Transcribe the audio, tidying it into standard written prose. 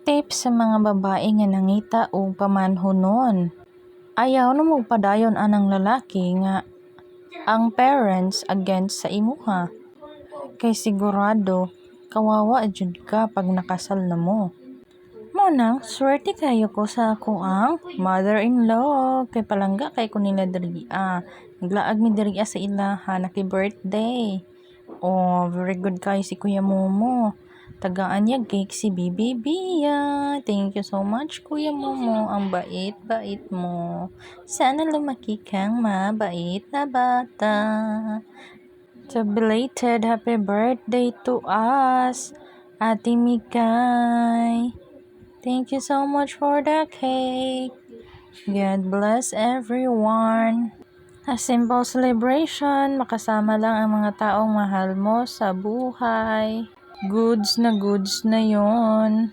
Tips sa mga babae nga nangita og pamanhonon. Ayaw na mo padayon anang lalaki nga ang parents against sa imuha. Kay sigurado kawawa jud ka pag nakasal na mo. Mao nang swerte kayo ko sa akoang mother-in-law kay palangga kay ko nila diri. Naglaag mi diri sa ilaha, naki-birthday. Oh, very good kayo si Kuya Momo. Tagaan niya cake si Bibi Bia. Thank you so much, Kuya Momo. Ang bait-bait mo. Sana lumaki kang mabait na bata. So belated happy birthday to us, Ate Mikay. Thank you so much for the cake. God bless everyone. A simple celebration, makasama lang ang mga taong mahal mo sa buhay. Goods na goods na yon.